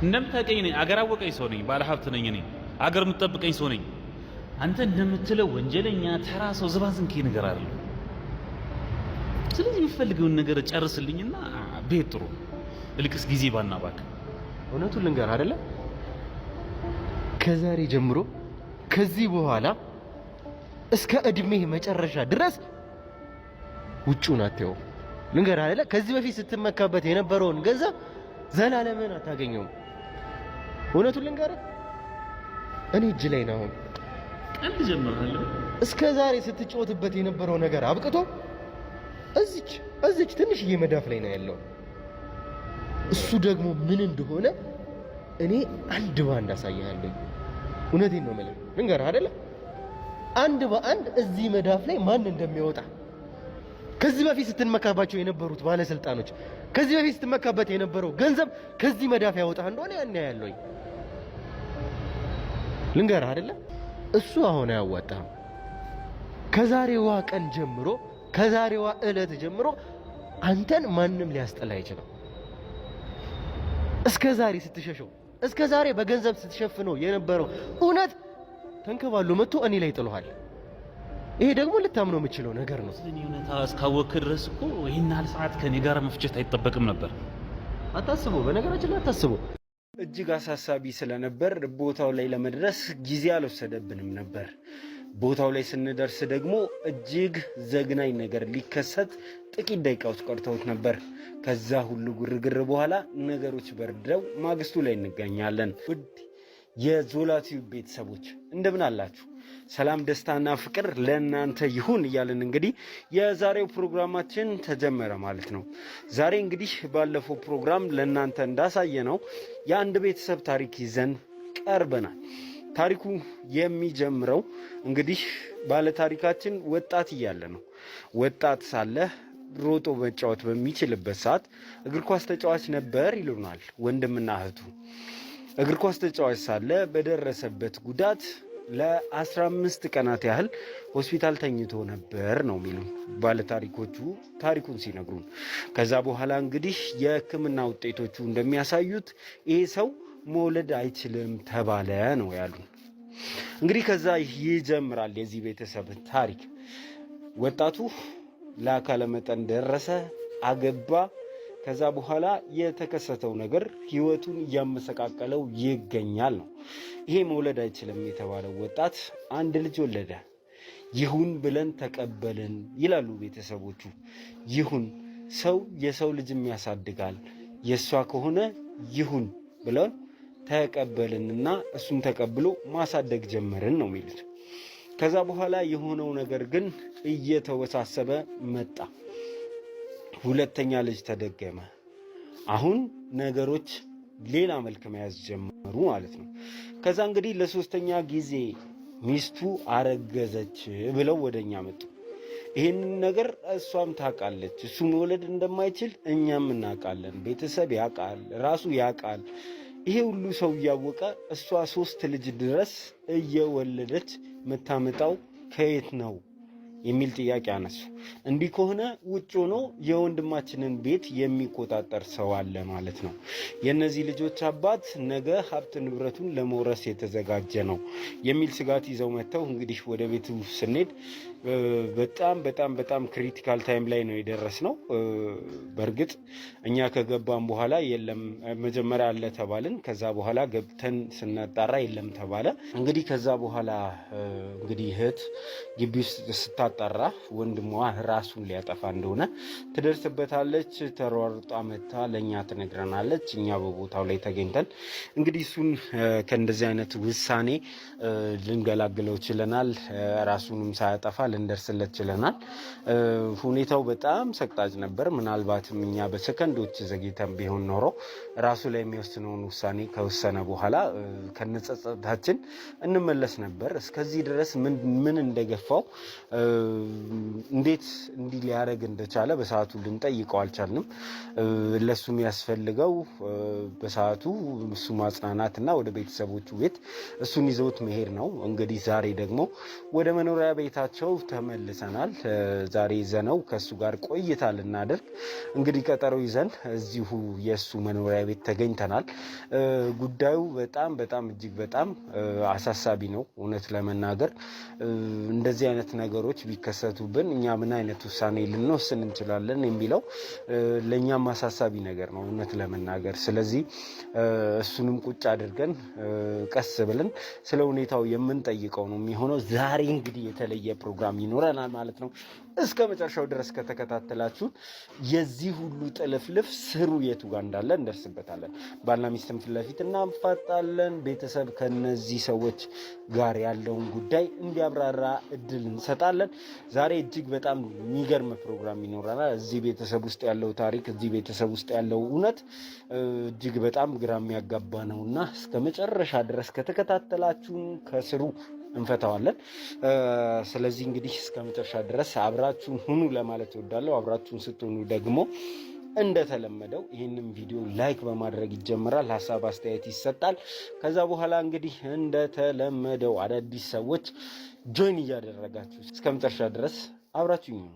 እንደምታውቀኝ ነኝ፣ አገር አወቀኝ ሰው ነኝ፣ ባለ ሀብት ነኝ እኔ፣ አገር የምትጠብቀኝ ሰው ነኝ። አንተ እንደምትለው ወንጀለኛ ተራ ሰው ዝባዝንኬ ነገር አይደለም። ስለዚህ የሚፈልገውን ነገር ጨርስልኝና ቤት ጥሩ እልቅስ ጊዜ ባናባክ። እውነቱን ልንገር አይደለ፣ ከዛሬ ጀምሮ ከዚህ በኋላ እስከ እድሜህ መጨረሻ ድረስ ውጩን አትየው። ልንገር አይደለ፣ ከዚህ በፊት ስትመካበት የነበረውን ገንዘብ ዘላለምን አታገኘውም። እውነቱን ልንገርህ፣ እኔ እጅ ላይ ነው አሁን። ቀልድ ጀምረሃል። እስከ ዛሬ ስትጫወትበት የነበረው ነገር አብቅቶ እዚች እዚች ትንሽዬ መዳፍ ላይ ነው ያለው። እሱ ደግሞ ምን እንደሆነ እኔ አንድ ባንድ አሳይሃለሁ። እውነቴን ነው የምልህ። ልንገርህ አይደለ፣ አንድ በአንድ እዚህ መዳፍ ላይ ማን እንደሚወጣ፣ ከዚህ በፊት ስትመካባቸው የነበሩት ባለስልጣኖች፣ ከዚህ በፊት ስትመካበት የነበረው ገንዘብ ከዚህ መዳፍ ያወጣ እንደሆነ ያን ያለውኝ። ልንገርህ አይደለ፣ እሱ አሁን አያዋጣህም። ከዛሬዋ ቀን ጀምሮ፣ ከዛሬዋ ዕለት ጀምሮ አንተን ማንም ሊያስጠላ አይችልም። እስከ ዛሬ ስትሸሸው፣ እስከ ዛሬ በገንዘብ ስትሸፍነው የነበረው እውነት ተንከባሎ መጥቶ እኔ ላይ ጥሎሃል። ይሄ ደግሞ ልታምነው የምችለው ነገር ነው። ስለኔ እውነታ እስካወቅህ ድረስ እኮ ይህን ያህል ሰዓት ከኔ ጋር መፍጀት አይጠበቅም ነበር። አታስበው፣ በነገራችን ላይ አታስበው። እጅግ አሳሳቢ ስለነበር ቦታው ላይ ለመድረስ ጊዜ አልወሰደብንም ነበር። ቦታው ላይ ስንደርስ ደግሞ እጅግ ዘግናኝ ነገር ሊከሰት ጥቂት ደቂቃዎች ቀርተውት ነበር። ከዛ ሁሉ ግርግር በኋላ ነገሮች በርደው ማግስቱ ላይ እንገኛለን። ውድ የዞላ ቲዩብ ቤተሰቦች እንደምን አላችሁ? ሰላም ደስታና ፍቅር ለእናንተ ይሁን እያልን እንግዲህ የዛሬው ፕሮግራማችን ተጀመረ ማለት ነው። ዛሬ እንግዲህ ባለፈው ፕሮግራም ለእናንተ እንዳሳየ ነው የአንድ ቤተሰብ ታሪክ ይዘን ቀርበናል። ታሪኩ የሚጀምረው እንግዲህ ባለታሪካችን ወጣት እያለ ነው። ወጣት ሳለ ሮጦ መጫወት በሚችልበት ሰዓት እግር ኳስ ተጫዋች ነበር ይሉናል ወንድምና እህቱ። እግር ኳስ ተጫዋች ሳለ በደረሰበት ጉዳት ለ15 ቀናት ያህል ሆስፒታል ተኝቶ ነበር ነው የሚሉ ባለታሪኮቹ ታሪኩን ሲነግሩን። ከዛ በኋላ እንግዲህ የሕክምና ውጤቶቹ እንደሚያሳዩት ይሄ ሰው መውለድ አይችልም ተባለ ነው ያሉን። እንግዲህ ከዛ ይጀምራል የዚህ ቤተሰብ ታሪክ። ወጣቱ ለአካለ መጠን ደረሰ፣ አገባ። ከዛ በኋላ የተከሰተው ነገር ህይወቱን እያመሰቃቀለው ይገኛል ነው። ይሄ መውለድ አይችልም የተባለው ወጣት አንድ ልጅ ወለደ። ይሁን ብለን ተቀበልን ይላሉ ቤተሰቦቹ። ይሁን፣ ሰው የሰው ልጅም ያሳድጋል፣ የእሷ ከሆነ ይሁን ብለን ተቀበልንና እሱን ተቀብሎ ማሳደግ ጀመርን ነው የሚሉት። ከዛ በኋላ የሆነው ነገር ግን እየተወሳሰበ መጣ። ሁለተኛ ልጅ ተደገመ። አሁን ነገሮች ሌላ መልክ መያዝ ጀመሩ ማለት ነው። ከዛ እንግዲህ ለሶስተኛ ጊዜ ሚስቱ አረገዘች ብለው ወደኛ መጡ። ይህንን ነገር እሷም ታውቃለች፣ እሱ መውለድ እንደማይችል እኛም እናውቃለን፣ ቤተሰብ ያውቃል፣ ራሱ ያውቃል። ይሄ ሁሉ ሰው እያወቀ እሷ ሶስት ልጅ ድረስ እየወለደች የምታመጣው ከየት ነው የሚል ጥያቄ አነሱ። እንዲህ ከሆነ ውጭ ሆኖ የወንድማችንን ቤት የሚቆጣጠር ሰው አለ ማለት ነው። የእነዚህ ልጆች አባት ነገ ሀብት ንብረቱን ለመውረስ የተዘጋጀ ነው የሚል ስጋት ይዘው መጥተው እንግዲህ ወደ ቤቱ ስንሄድ በጣም በጣም በጣም critical time ላይ ነው የደረስነው። በእርግጥ እኛ ከገባን በኋላ የለም መጀመሪያ አለ ተባልን። ከዛ በኋላ ገብተን ስናጣራ የለም ተባለ። እንግዲህ ከዛ በኋላ እንግዲህ እህት ግቢ ውስጥ ስታጣራ ወንድሟ ራሱን ሊያጠፋ እንደሆነ ትደርስበታለች። ተሯሩጣ መታ ለእኛ ትነግረናለች። እኛ በቦታው ላይ ተገኝተን እንግዲህ እሱን ከእንደዚህ አይነት ውሳኔ ልንገላግለው ችለናል። ራሱንም ሳያጠፋ ልንደርስለት ችለናል። ሁኔታው በጣም ሰቅጣጭ ነበር። ምናልባትም እኛ በሰከንዶች ዘግይተን ቢሆን ኖሮ ራሱ ላይ የሚወስነውን ውሳኔ ከወሰነ በኋላ ከነጸጸታችን እንመለስ ነበር። እስከዚህ ድረስ ምን እንደገፋው፣ እንዴት እንዲህ ሊያደርግ እንደቻለ በሰዓቱ ልንጠይቀው አልቻልንም። ለሱ የሚያስፈልገው በሰዓቱ እሱ ማጽናናትና ወደ ቤተሰቦቹ ቤት እሱን ይዘውት መሄድ ነው። እንግዲህ ዛሬ ደግሞ ወደ መኖሪያ ቤታቸው ተመልሰናል። ዛሬ ይዘነው ከእሱ ጋር ቆይታ ልናደርግ እንግዲህ ቀጠሮ ይዘን እዚሁ የእሱ መኖሪያ ቤት ተገኝተናል። ጉዳዩ በጣም በጣም እጅግ በጣም አሳሳቢ ነው። እውነት ለመናገር እንደዚህ አይነት ነገሮች ቢከሰቱብን እኛ ምን አይነት ውሳኔ ልንወስን እንችላለን የሚለው ለእኛም አሳሳቢ ነገር ነው እውነት ለመናገር። ስለዚህ እሱንም ቁጭ አድርገን ቀስ ብለን ስለ ሁኔታው የምንጠይቀው ነው የሚሆነው። ዛሬ እንግዲህ የተለየ ፕሮግራም ይኖረናል ማለት ነው። እስከ መጨረሻው ድረስ ከተከታተላችሁን የዚህ ሁሉ ጥልፍልፍ ስሩ የቱ ጋር እንዳለ እንደርስበታለን። ባልና ሚስትም ፊት ለፊት እናፋጣለን። ቤተሰብ ከነዚህ ሰዎች ጋር ያለውን ጉዳይ እንዲያብራራ እድል እንሰጣለን። ዛሬ እጅግ በጣም የሚገርም ፕሮግራም ይኖረናል። እዚህ ቤተሰብ ውስጥ ያለው ታሪክ፣ እዚህ ቤተሰብ ውስጥ ያለው እውነት እጅግ በጣም ግራ የሚያጋባ ነውና እስከ መጨረሻ ድረስ ከተከታተላችሁን ከስሩ እንፈታዋለን። ስለዚህ እንግዲህ እስከ መጨረሻ ድረስ አብራችሁን ሁኑ ለማለት እወዳለሁ። አብራችሁን ስትሆኑ ደግሞ እንደተለመደው ይህንን ቪዲዮ like በማድረግ ይጀምራል። ሀሳብ አስተያየት ይሰጣል። ከዛ በኋላ እንግዲህ እንደተለመደው አዳዲስ ሰዎች join እያደረጋችሁ እስከ መጨረሻ ድረስ አብራችሁ ይሁኑ።